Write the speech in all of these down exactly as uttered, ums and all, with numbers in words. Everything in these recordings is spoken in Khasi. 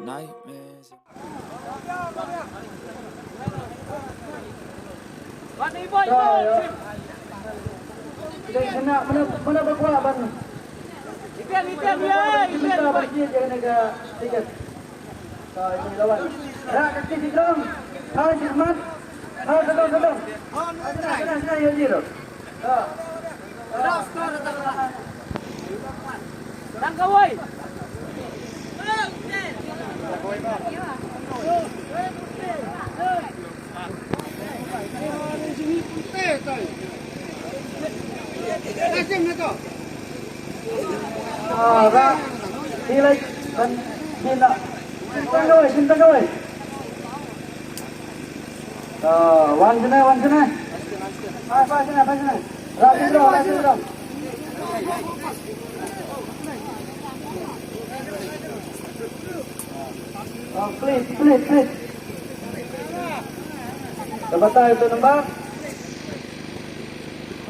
Nightmares. Dei kena mana, mana ba kwah ban. Item, item, ya, item. Kita ban kit ya, kena ka tiket. Ka ini lawan. Rak ka kit di dong. Ha, jimat. Ha, sedang, sedang. Ha, sedang, sedang, ya, zero. Ah, ba. Sila ban sila. Sila kawai, sila kawai. Ah, wan sini, wan sini. Pas, pas sini, pas sini. Rapi dulu, rapi dulu. Oh, please, please, please. Ka batai tu nambar.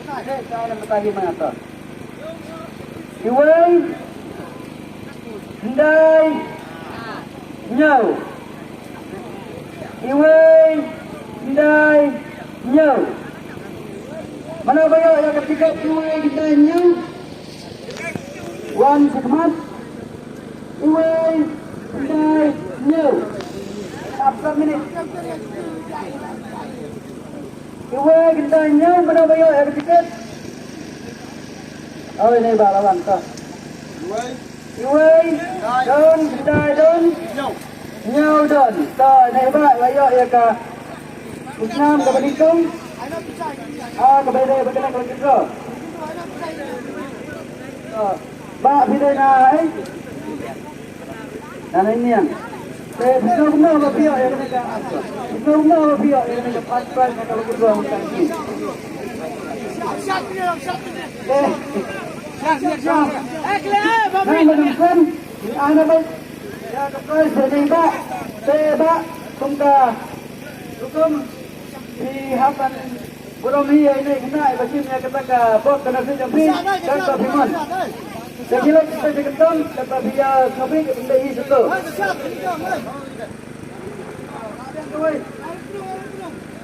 Ka batai hi mangata. Iwei, khyndai, hynñiew. Iwei, khyndai, hynñiew. Mano ba ïoh ïa ka tiket iwei, khyndai, hynñiew? Wan sha khmat. Iwei, khyndai, hynñiew. After minute. Iwei, khyndai, hynñiew, mano ba ïoh ïa ka tiket? Oi, ne ba la wan ta. Iwei, don, khyndai, don. Hynñiew, don. Ta, ne ba la ïoh ïa ka. Usnam ka ba nyngkong. Ah, ka ba ïadei ba kane ka lucky draw. Ta, ba phi dei na, eh? Na nai niang. Te phi sngewbha ba phi ïoh ïa kane ka, phi sngewbha ba phi ïoh ïa kane ka first prize na ka lucky draw mynta ka sngi. Te nang ba nang san, nang ba nang san, ïa ka prize ba dei ba, te ba kum ka rukom phi hap ban Burom hi ïa ine i khynnah iba shim ïa kata ka bok ka nursery jong phi, kata phi mon. Te phi leit phi peit kynton, kata phi ïa sngewbha ïa phi peit hi shuh.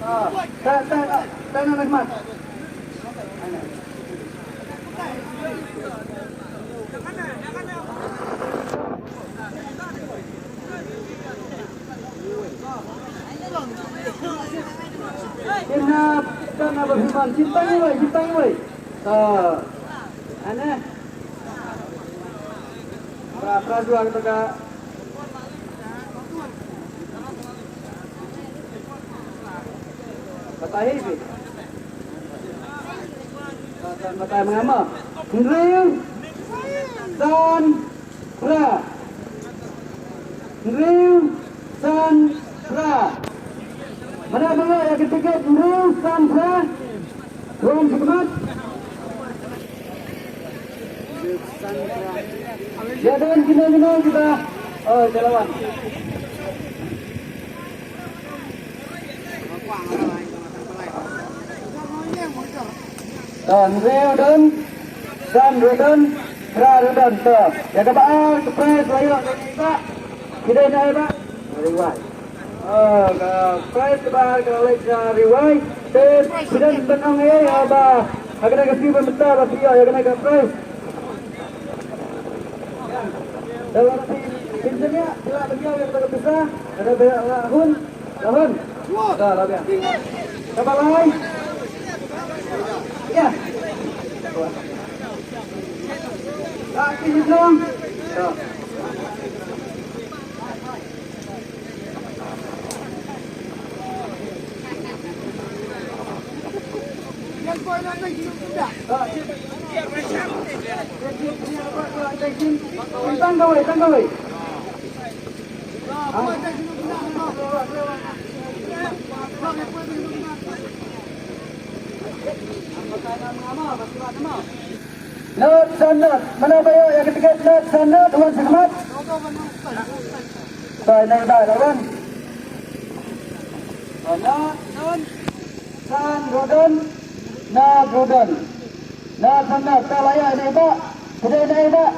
Ah, ta, ta, ta, ta na khmat. Kena, kena ba phi mon, sintang wei, sintang wei. To. Ane. Pra, pra dua kita ka. Batai hi phi. Batai, batai mengama. Hynriew san phra. Hynriew san phra. Mano ba ïoh ïa ka tiket hynriew san phra? Wan sha khmat. Ïa don kino kino kita. Oh, ïa la wan. Don, hynriew don, san ruh don, phra ruh don. To, ïa kaba ar ka prize la ïoh na i Bah. Ki dei na i Bah Ri Wai. Oh, ka prize kaba ar ka la leit na Ri Wai. Te phi don ban ong ei ei ba ha kane ka sngi ba mynta ba phi ïoh ïa kane ka prize. Te lada phi, phin shaniah, phi lah ban ïoh ïa kata ka pisa. Lada phi lah hun. Lawan. Dah, lah, biar. Sabar, lai. Ya. Tak, sini dong. Dah. Tang kawei, tang kawei. Nod san nod. Mano ba ïoh ïa ka tiket nod san nod, wan sha khmat. Sai nai bai la wan. Nod san, san ruh don, nod ruh don. Nod san nod, ta la ïoh ïa i Bah. Phi dei na i Bah.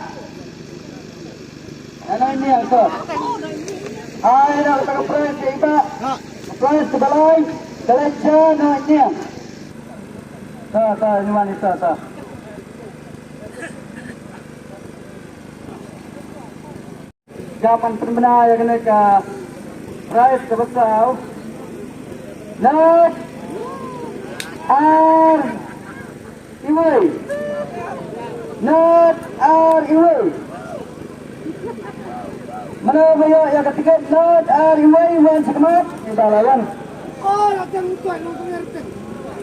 Anai niang to. Ai na ka prize ka iba. Prize ka balai. Ka leit ja na niang. Ta ta ni mani ta ta. Jaman pynbna ïa kane ka prize ka basaw. Nat ar iwei. Nat ar iwei. Mano ba ïoh ïa ka tiket nat ar iwei wan sha khmat. Iba la wan.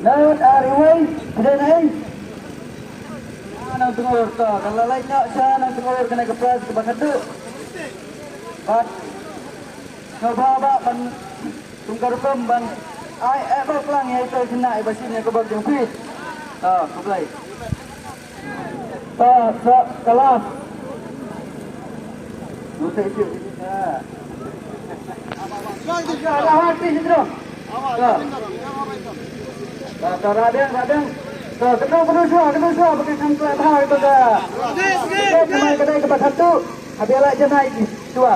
Nat ar iwei. Pdeng ai. Nang tngur to, ka la lai nyok sha nang tngur kane ka prize kaba khadduh. Bad sngewbha ba ban tungkar rukom ban ai eh bok lang ïa ito jina iba shim ïa ka bok jong phi. To, khublei. To, sa kalas. Nute ito. Ka ha ti jidro. Ka. Ka, ka radeng, radeng. Ka, kenu, kenu shuwa, kenu shuwa, bagi kan kelai bha, bagi ka. Ka, kemai kedai ke bas satu. Habis lah jenai shuwa.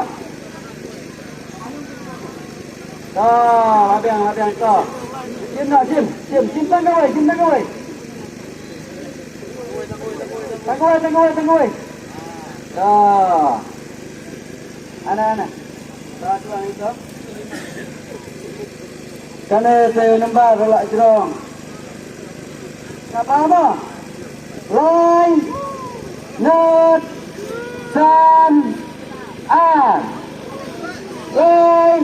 Ka, radeng, radeng, ka. Sim na, sim, sim, sim tang kawai, sim tang kawai. Tang kawai, tang kawai, tang kawai. Ka. Ana, ana. Ka, tuan itu. Kane te nambar la jrong. Kaba ma? Lai nat san ar. Lai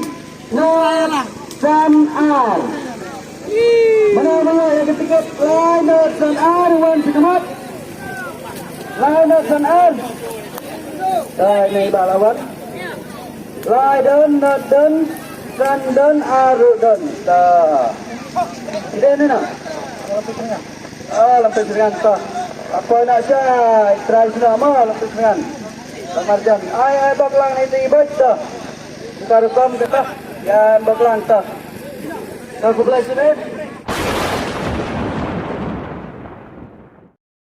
nat san ar. Mano mano ïa ka tiket lai nat san ar wan sha khmat. Lai nat san ar. Ai ni ba lawan. Lai don, nat don, san don, ar ruh don. Ta. Ide ni na. Ah, lam pynjringan ta. Apa nak cai? Try sila ma lam pynjringan. Lam marjan. Ai, ai, bak lang ni ti bak ta. Buka rukam kata. Ya, bak lang ta. Ta, khublei shibun.